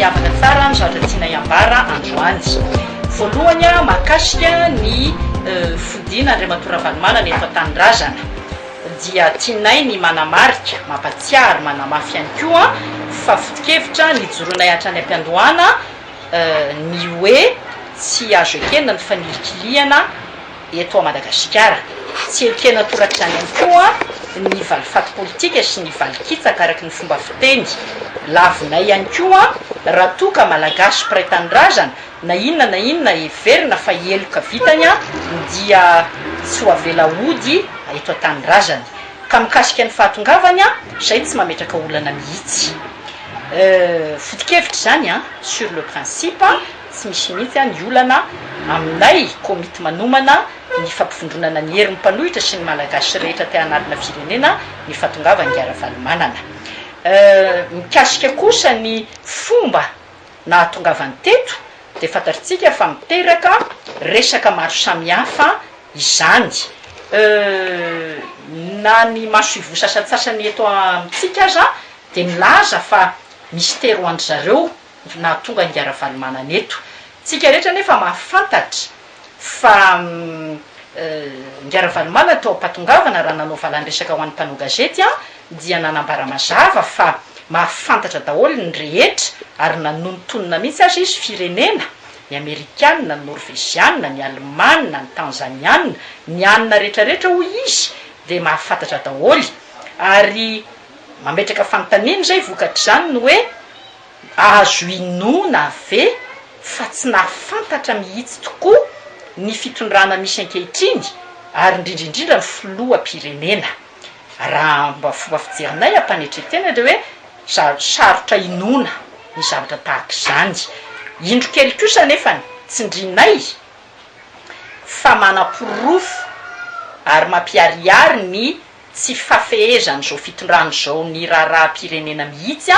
miavaka tsara ny zavatra tianay ambara androany. Voalohany, mahakasika ny fodiana Andriamatoa Ravalomanana eto an-tanindrazana dia tianay ny manamarika, mampatsiahy ary manamafy ihany koa fa foto-kevitra nijoroanay hatrany am-piandohana ny hoe tsy azo ekena ny fanilikilihana eto a Madagasikara. Tsy ekena torak'izany ihany koa ny valifaty politika sy ny valikitsaka araka ny fomba fiteny. Lavinay ihany koa raha toa ka Malagasy mpiray tanindrazana na inona na inona heverina fa heloka vitany dia tsy ho avela hody eto an-tanindrazany. Ka mikasika ny fahatongavany, izay tsy mametraka olana mihitsy. Foto-kevitra izany sur le principe. Tsy misy mihitsy ny olana aminay komity manomana ny fampivondronana ny herin'ny mpanohitra sy ny Malagasy rehetra te hanarina firenena ny fahatongavan'i Ravalomanana. Mikasika kosa ny fomba nahatongavany teto dia fantatritsika fa miteraka resaka maro samihafa izany. Na ny masoivoho sasantsasany eto amintsika aza dia milaza fa mistery ho an-dry zareo nahatonga an'i Ravalomanana eto. Tsika rehetra anefa mahafantatra fa Ingahy Ravalomanana tao am-pahatongavana raha nanao valan-dresaka ho an'ny mpanao gazety dia nanambara mazava fa mahafantatra daholo ny rehetra ary nanonontonona mihitsy aza izy firenena, ny amerikana, ny norveziana, ny alemana, ny tanzaniana, ny anona rehetra rehetra hoy izy dia mahafantatra daholo ary mametraka fanontaniana izay vokatr'izany ny hoe Azo inoana ve fa tsy nahafantatra mihitsy tokoa ny fitondrana misy ankehitriny ary indrindra indrindra ny filoham-pirenena? Raha mba fomba fijerinay am-panetren-tena dia hoe sarotra inoana ny zavatra tahaka izany. Indro kely kosa anefa tsindrinay fa manaporofo ary mampiharihary ny tsy fahafehezan'izao fitondrana izao ny raharaham-pirenena mihitsy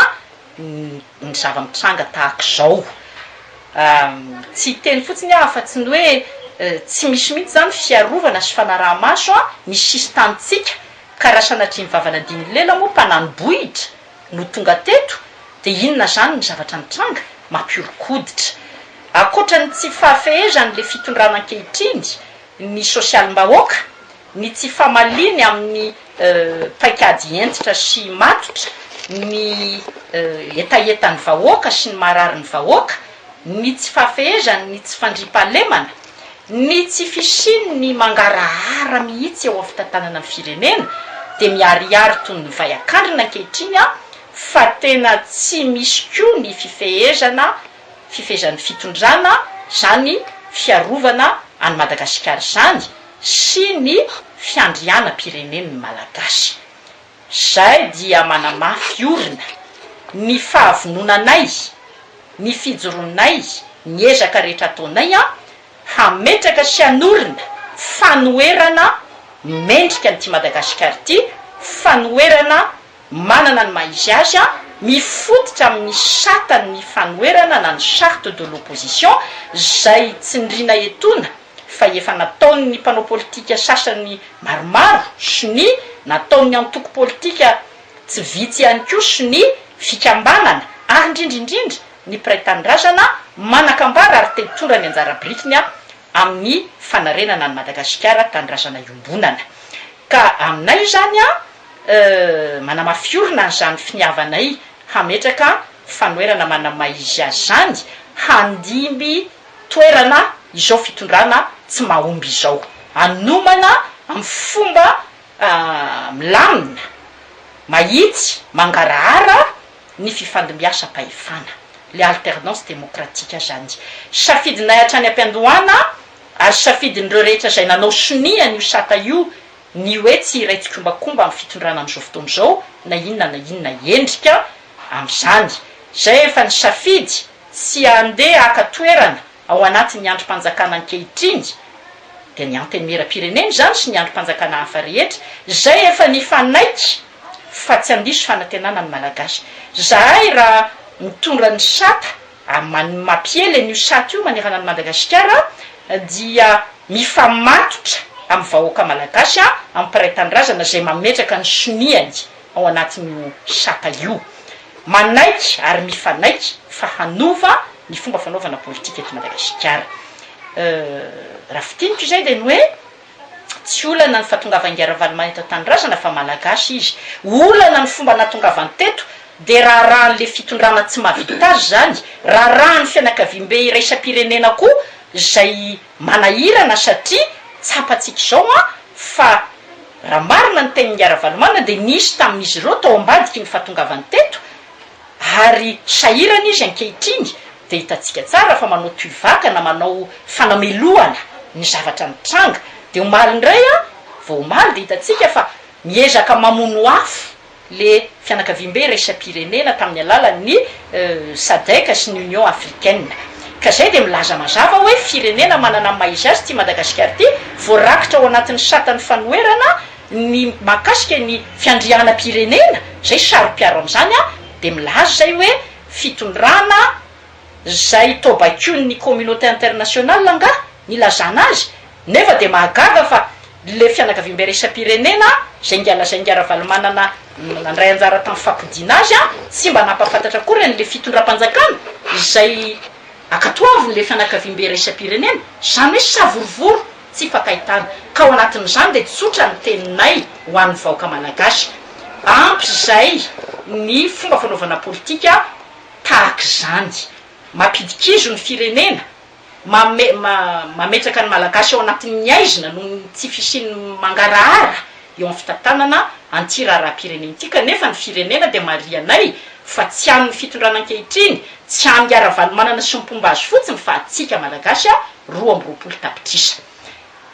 ny zava-mitranga tahaka izao. Tsy hiteny fotsiny aho afa-tsy ny hoe tsy misy mihitsy izany fiarovana sy fanaraha-maso ny sisin-tanintsika ka raha sanatria ny vavan'Andin'ny lela moa mpanani-bohitra no tonga teto dia inona izany ny zavatra nitranga? Mampihoron-koditra. Ankoatra ny tsy fahafehezan'ilay fitondrana ankehitriny ny sosialim-bahoaka, ny tsy famaliany amin'ny paikady hentitra sy matotra ny hetahetan'ny vahoaka sy ny marary ny vahoaka, ny tsy fahafehezany ny tsy fandriampahalemana, ny tsy fisian'ny mangarahara mihitsy eo amin'ny fitantanana ny firenena dia miharihary toy ny vay an-kandrina ankehitriny fa tena tsy misy koa ny fifehezana fifehezan'ny fitondrana izany fiarovana an'i Madagasikara izany sy ny fiandrianam-pirenen'ny Malagasy. Izay dia manamafy orina ny fahavononanay, ny fijoroanay, ny ezaka rehetra ataonay hametraka sy hanorina fanoherana mendrika an'ity Madagasikara ity, fanoherana manana ny maha izy azy, mifototra amin'ny satan'ny fanoherana na ny charte de l'opposition izay tsindriana etoana fa efa nataon'ny mpanao politika sasany maromaro sonia, nataon'ny antoko politika tsy vitsy ihany koa sonia, fikambanana ary indrindra indrindra ny mpiray tanindrazana manan-kambara ary te hitondra ny anjara birikiny amin'ny fanarenana an'i Madagasikara tanindrazana iombonana. Ka aminay izany manamafy orina an'izany finiavanay hametraka fanoherana manamaizy azy izany handimby toerana izao fitondrana tsy mahomby izao. Hanomana amin'ny fomba milamina, mahitsy, mangarahara ny fifandimbiasam-pahefana, le alternance démocratique zany. Safidinay hatrany am-piandohana ary safidin'ireo rehetra izay nanao sonia an'io sata io ny hoe tsy hiray tsikombakomba amin'ny fitondrana amin'izao fotoana izao na inona na inona endrika amin'izany. Izay efa nisafidy tsy handeha haka toerana ao anatin'ny andrim-panjakana ankehitriny, dia ny Antenimieram-pirenena izany sy ny andrim-panjakana hafa rehetra, izay efa nifanaiky fa tsy handiso fanantenana ny Malagasy. Izahay raha mitondra ny sata, mampiely an'io sata io manerana an'i Madagasikara dia mifamatotra amin'ny vahoaka Malagasy, amin'ny mpiray tanindrazana izay mametraka ny soniany ao anatin'io sata io. manaiky ary mifanaiky fa hanova ny fomba fanaovana politika eto Madagasikara. Raha fintiniko izay dia ny hoe tsy olana ny fahatongavan'i Ravalomanana eto an-tanindrazana fa Malagasy izy. Olana ny fomba nahatongavany teto dia raharahan'ilay fitondrana tsy mahavita azy izany, raharahan'ny fianakaviambe iraisam-pirenena koa izay manahirana satria tsapantsika izao an fa raha marina ny tenin'i Ravalomanana dia nisy tamin'izy ireo tao ambadiky ny fahatongavany teto ary sahirana izy ankehitriny dia hitantsika tsara fa manao tohivakana na manao fanamelohana ny zavatra nitranga dia omaly indray an vao omaly dia hitantsika fa miezaka mamono afo le fianakaviambe iraisam-pirenena tamin'ny alalan'ny Sadec sy ny Union Africaine. Ka zay dia milaza mazava hoe firenena manana ny maha izy azy ity Madagasikara ity, voarakitra ao anatin'ny satan'ny fanoherana ny mahakasika ny fiandrianam-pirenena, zay saro-piaro amin'izany dia milaza izay hoe fitondrana zay toa baikoin'ny communauté internationale angaha nilazana azy Nefa dia mahagaga fa le fianakaviambe iraisam-pirenena izay ingahy lazain'ingahy Ravalomanana nandray anjara tamin'ny fampodiana azy tsy mba nampahafantatra akory an'le fitondram-panjakana izay ankatoavin'le fianakaviambe iraisam-pirenena. Izany hoe savorovoro tsy ifankahitana. Ka ao anatin'izany dia tsotra ny teninay ho an'ny vahoaka malagasy. Ampy izay ny fomba fanaovana politika tahak'izany. Mampidi-kizo ny firenena. Mame, mametraka ny Malagasy ao anatin'ny haizina noho ny tsy fisian'ny mangarahara eo amin'ny fitantanana an'ity raharaham-pirenena ity kanefa ny firenena dia marihanay fa tsy an'ny fitondrana ankehitriny, tsy an'i Ravalomanana sy ny mpomba azy fotsiny fa antsika Malagasy 22 tapitrisa.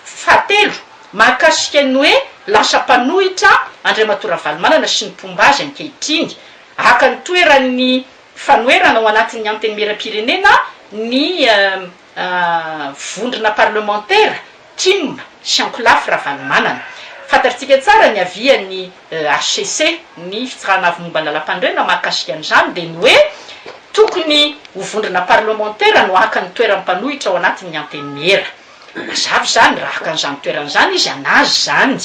Fahatelo, mahakasika ny hoe lasa mpanohitra Andriamatoa Ravalomanana sy ny mpomba azy ankehitriny, haka ny toeran'ny fanoherana ao anatin'ny Antenimierampirenena ny vondrona parlemantera tim sy ankolafy Ravalomanana. Fantatrtsika tsara ny avian'ny hcc, ny fitsarana avo momba ny lalampanorenana mahakasika an'izany dia ny hoe tokony ho vondrona parlemantera no haka ny toeran'ny mpanohitra ao anatin'ny Antenimiera. Mazava izany, raha haka an'izany toerana izany izy, an'azy izany.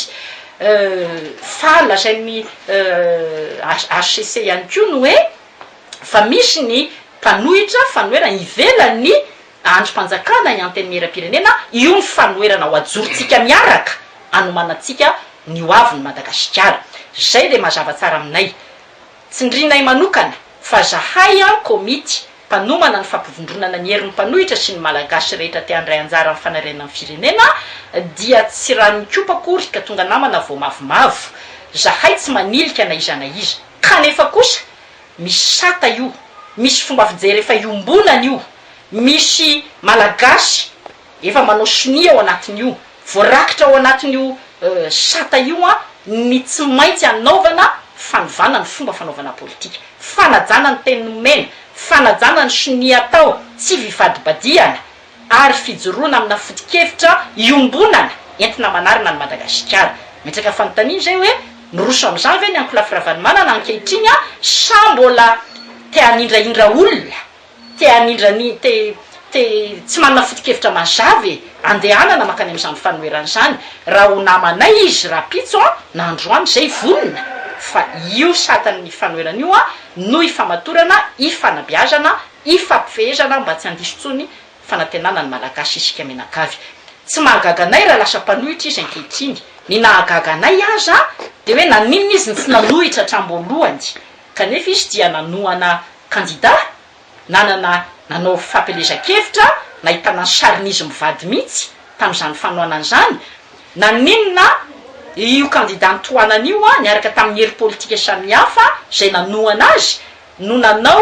Fa lazain'ny hcc ihany koa ny hoe fa misy ny mpanohitra fanoherana ivelan'ny andrim-panjakana, ny Antenimierampirenena, io ny fanoherana ho ajorontsika miaraka hanomanantsika ny ho avin'i Madagasikara. Izay dia mazava tsara aminay. Tsindrinay manokana fa zahay an komity mpanomana ny fampivondronana ny herin'ny mpanohitra sy ny Malagasy rehetra te handray anjara amin'ny fanarenana ny firenena dia tsy ranon'Ikopa akory ka tonga namana vao mavomavo. Zahay tsy manilika na iza na iza. Kanefa kosa misy sata io, misy fomba fijery efa iombonana io, misy Malagasy efa manao sonia ao anatin'io. Voarakitra ao anatin'io sata io ny tsy maintsy hanaovana fanovana ny fomba fanaovana politika. Fanajana ny teny nomena, fanajana ny sonia atao, tsy fivadibadihana ary fijoroana amina foto-kevitra iombonana entina manarina an'i Madagasikara. Mipetraka fanontaniana izay hoe, miroso amin'izany ve ny ankolafy Ravalomanana ankehitriny sa mbola te hanindrahindra olona? Te hanindra ny te te tsy manana foto-kevitra mazava e! Andehanana mankany amin'izany fanoherana izany. Raha ho namanay izy rahampitso an, na androany izay vonona fa io satan'ny fanoherana io an no ifamatorana, ifanabeazana, ifampifehezana mba tsy handiso intsony fanantenana ny Malagasy isika mianakavy. Tsy mahagaga anay raha lasa mpanohitra izy ankehitriny. Ny nahagaga anay aza dia hoe naninona izy no tsy nanohitra hatramin-boalohany kanefa izy dia nanohana Kandida nanana nanao fampielezan-kevitra nahitana ny sarin'izy mivady mihitsy tamin'izany fanohanana izany, naninona io kandida nitohanana io niaraka tamin'ny hery politika samihafa izay nanohana azy no nanao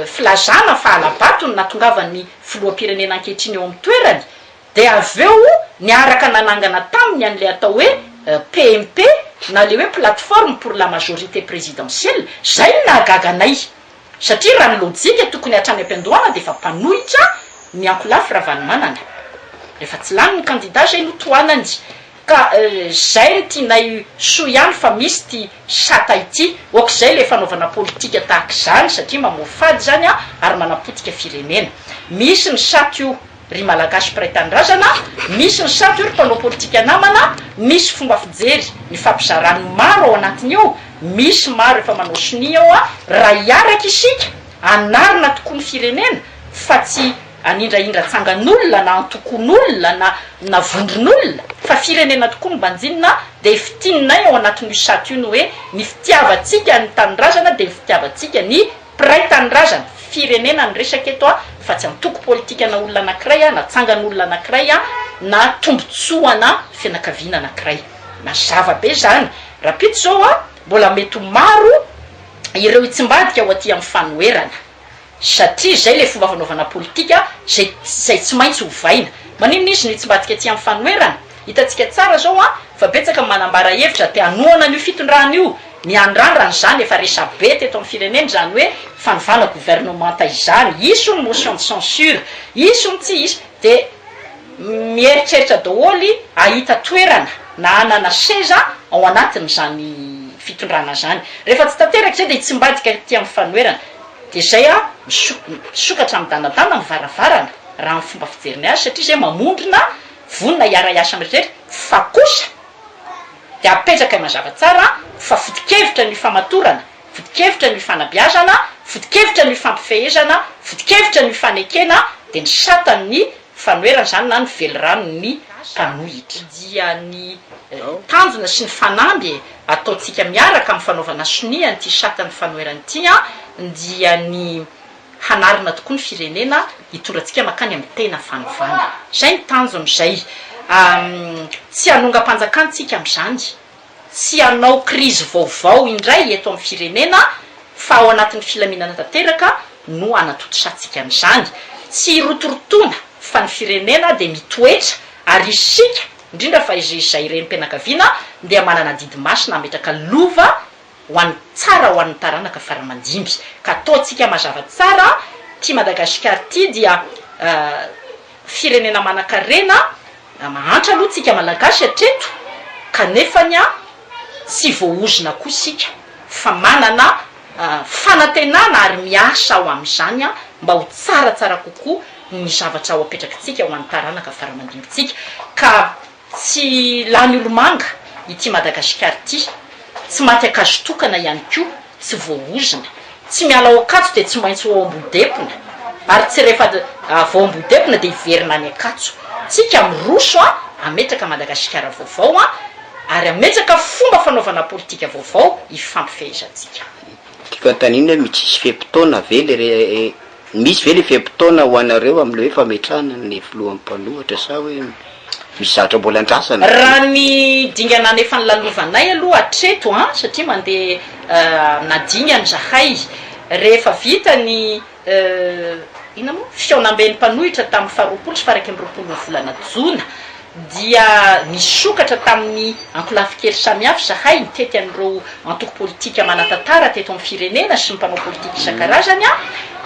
filazana fa hala-bato ny nahatongavan'ny filoham-pirenena ankehitriny eo amin'ny toerany Dia avy eo niaraka nanangana taminy an'ilay atao hoe PMP na ilay hoe Plateforme pour la Majorité Présidentielle, izay no nahagaga anay. Satria raha ny lojika tokony hatrany am-piandohana dia efa mpanohitra ny ankolafy Ravalomanana. Rehefa tsy lany ny kandida izay no tohanany. Ka izay no tianay soa ihany fa misy ity sata ity. Ok izay ilay fanaovana politika tahaka izany satria mamoafady izany ary manapotika firenena. Misy ny sata io. ry Malagasy mpiray tanindrazana, misy ny sato io ry mpanao politika namana, misy fomba fijery nifampizaran'ny maro ao anatiny ao, misy maro efa manao sonia ao a, raha hiaraka isika hanarina tokoa ny firenena fa tsy hanindrahindra tsangan'olona na antokon'olona na na vondron'olona fa firenena tokoa no banjinina dia fitininay ao anatin'io sato io ny hoe ny fitiavantsika ny tanindrazana dia ny fitiavantsika ny Mpiray tanindrazana, firenena ny resaka eto a, fa tsy antoko politika na olona anakiray a, na tsangan'olona anakiray a, na tombotsoana fianakaviana anakiray. Mazava be izany. Rahampitso izao a, mbola mety ho maro ireo hitsimbadika ho aty amin'ny fanoherana. Satria izay ilay fomba fanaovana politika izay izay tsy maintsy ovaina. Maninona izy no hitsimbadika aty amin'ny fanoherana? Hitantsika tsara izao a, fa betsaka ny manambara hevitra te hanohana an'io fitondrana io. Miandrandra an'izany, efa resabe teto amin'ny firenena izany hoe fanovana gouvernementa izany, hisy hono motion de censure, hisy hono tsy hisy, dia mieritreritra daholo hahita toerana na hanana seza ao anatin'izany fitondrana izany. Rehefa tsy tanteraka izay dia hitsimbadika aty amin'ny fanoherana. Dia izay a, misokatra midanadana ny varavarana raha ny fomba fijerinay azy satria izay mamondrona, vonona hiara-hiasa amin'ny rehetra fa kosa, dia apetraka mazava tsara fa foto-kevitra ny famatorana, foto-kevitra ny fanabeazana, foto-kevitra ny fampifehezana, foto-kevitra ny fanekena, dia ny satan'ny fanoherana izany na ny veliranon'ny mpanohitra. Dia ny tanjona sy ny fanamby e, ataontsika miaraka amin'ny fanaovana sonia an'ity satan'ny fanoherana ity an, dia ny hanarina tokoa ny firenena hitondra antsika mankany amin'ny tena fanovana. Izay ny tanjona izay. Tsy hanongam-panjakana isika amin'izany, tsy hanao krizy vaovao indray eto amin'ny firenena fa ao anatin'ny filaminana tanteraka no hanatontosantsika an'izany. Tsy hirotorotoana fa ny firenena dia mitoetra ary isika, indrindra fa izay renim-pianakaviana dia manana adidy masina hametraka lova ho an'ny tsara ho an'ny taranaka fara aman-dimby ka ataontsika mazava tsara ity Madagasikara ity dia firenena manankarena mahantra aloha tsika malagasy hatreto kanefany a tsy voaozona koa isika fa manana fanantenana ary miasa ao amin'izany a mba ho tsaratsara kokoa ny zavatra ho apetrakitsika ho an'ny taranaka fara aman-dimbintsika ka Tsy lany olomanga ity Madagasikara ity, tsy maty ankazo tokana ihany koa, tsy voaozona. Tsy miala ao Ankatso dia tsy maintsy ho ao Ambohidempona, ary tsy rehefa avy ao Ambohidempona dia hiverina any Ankatso. Tsika miroso hametraka Madagasikara vaovao ary hametraka fomba fanaovana politika vaovao hifampifehezantsika. Tiako anontaniana hoe mitsisy fe-potoana ve le re Misy ve le fe-potoana ho anareo amin'ilay hoe fametrahana ny filohan'ny mpanohitra sa hoe misy zavatra mbola andrasana? Raha ny dingana efa nolalovanay aloha hatreto an, satria mandeha amina dingana izahay, rehefa vita ny inona moa, fihaonamben'ny mpanohitra tamin'ny faharoapolo sy faha-iraika amby roapolo ny volana jona dia nisokatra tamin'ny ankolafy kely samihafa izahay nitety an'ireo antoko politika manan-tantara teto amin'ny firenena sy ny mpanao politika isan-karazany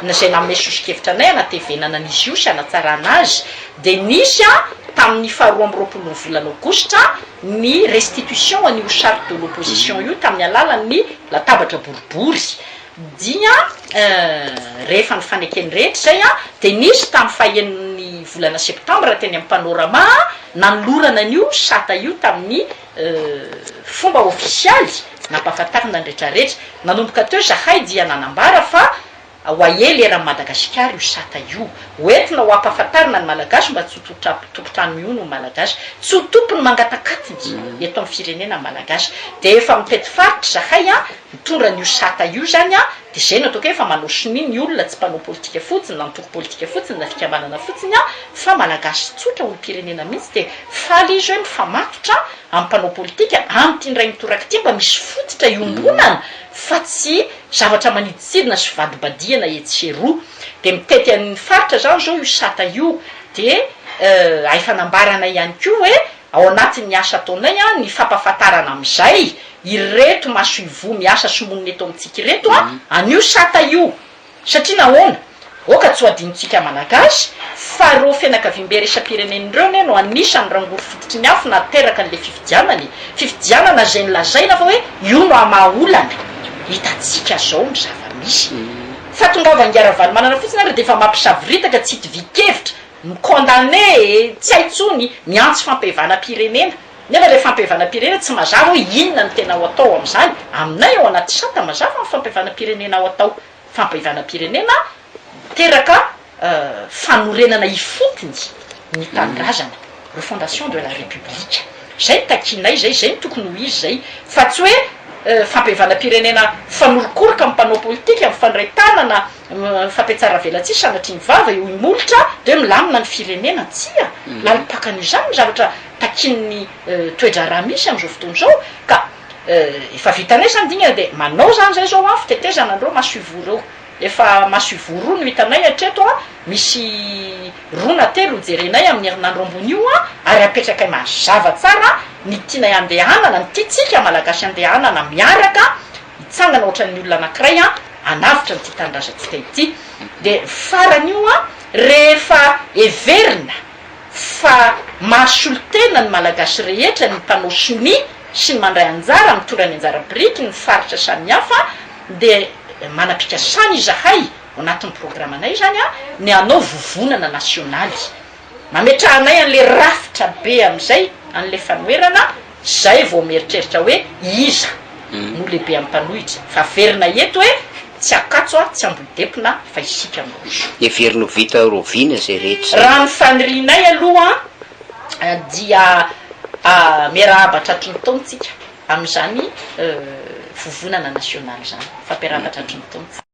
izay nanome soso-kevitra anay hanatevenana an'izy io sy hanatsarana azy. Dia nisy tamin'ny faharoa amby roapolon'ny volana aogositra ny restitution an'io charte de l'opposition io tamin'ny alalan'ny latabatra boribory. Dia rehefa nifaneken'ny rehetra izay dia nisy tamin'ny fahenin'ny volana septambra teny amin'ny Panorama nanolorana an'io sata io tamin'ny fomba ofisialy nampahafantarina ny retraretra. Nanomboka teo izahay dia nanambara fa ho aely eran'i Madagasikara io sata io. Ho entina ho ampahafantarina ny Malagasy mba tsy ho tompon-trano mihono ny Malagasy. Tsy ho tompony mangatak'atiny eto amin'ny firenena ny Malagasy. Dia efa mitety faritra izahay Mitondra an'io sata io izany an, dia izay no ataoko hoe efa manao sonia ny olona, tsy mpanao politika fotsiny, na antoko politika fotsiny, na fikambanana fotsiny an, fa malagasy tsotra, olom-pirenena mihitsy, dia faly izy hoe mifamatotra amin'ny mpanao politika, amin'ity indray mitoraka ity mba misy fototra iombonana fa tsy zavatra manidintsidina sy vadibadihana etsy sy eroa. Dia mitety an'ny faritra izany izao io sata io, dia efa nambaranay ihany koa hoe Ao anatin'ny asa ataonay ny fampahafantarana amin'izay ireto masoivoho miasa sy monina eto amintsika ireto an'io sata io. Satria nahoana? Aoka tsy ho adinontsika Malagasy fa ireo fianakaviambe iraisam-pirenena ireo anie no anisan'ny rangory fototry ny afo nahateraka an'ilay fifidianana e! Fifidianana izay nolazaina fa hoe io no hamaha olana. Hitantsika izao ny zava-misy. Fahatongavan'i Ravalomanana fotsiny ary dia efa mampisavoritaka tsy itovian-kevitra. Mi-condamner e, tsy hay intsony, miantso fampihavanam-pirenena. Nefa ilay fampihavanam-pirenena tsy mazava hoe inona no tena ho atao amin'izany. Aminay ao anaty sata mazava ny fampihavanam-pirenena ho atao. Fampihavanam-pirenena miteraka fanorenana ifotony ny tanindrazana, refondation de la République. Izay no takianay izay, izay no tokony ho izy izay. Fa tsy hoe fampihavanam-pirenena mifanorokoroka amin'ny mpanao politika, mifandray tanana, Mifampihatsaravelatsihy sanatria ny vava eo imolotra dia hoe milamina ny firenena, tsia, lalim-pakana izany ny zavatra takian'ny toe-draharaha misy amin'izao fotoana izao ka efa vitanay izany dingana dia manao izany izay izao an fitetezana an'ireo masoivoho ireo, efa masoivoho roa no hitanay hatreto an, misy roa na telo hojerenay amin'ny herinandro ambony io an, ary apetrakay mazava tsara ny tianay andehanana, ny tiantsika Malagasy andehanana miaraka hitsangana ohatran'ny olona anankiray an, hanavotra an'ity tanindrazantsika ity. Dia farany io an, rehefa heverina fa mahasolo tena ny Malagasy rehetra ny mpanao sonia sy ny mandray anjara mitondra ny anjara biriky ny faritra samihafa dia manam-pikasana izahay ao anatin'ny programanay izany an, ny hanao vovonana nasionaly. Nametrahanay an'le rafitra be amin'izay an'le fanoherana, zay vao mieritreritra hoe iza no lehibe amin'ny mpanohitra, fa averina eto hoe tsy Ankatso a, tsy Ambohidepona fa isika miroso. Heverina ho vita rahoviana izay rehetra izay? Raha ny fanirianay aloha dia miarahaba tratry ny taona tsika amin'izany vovonana nasionaly izany, fampiarahaba tratry ny taona.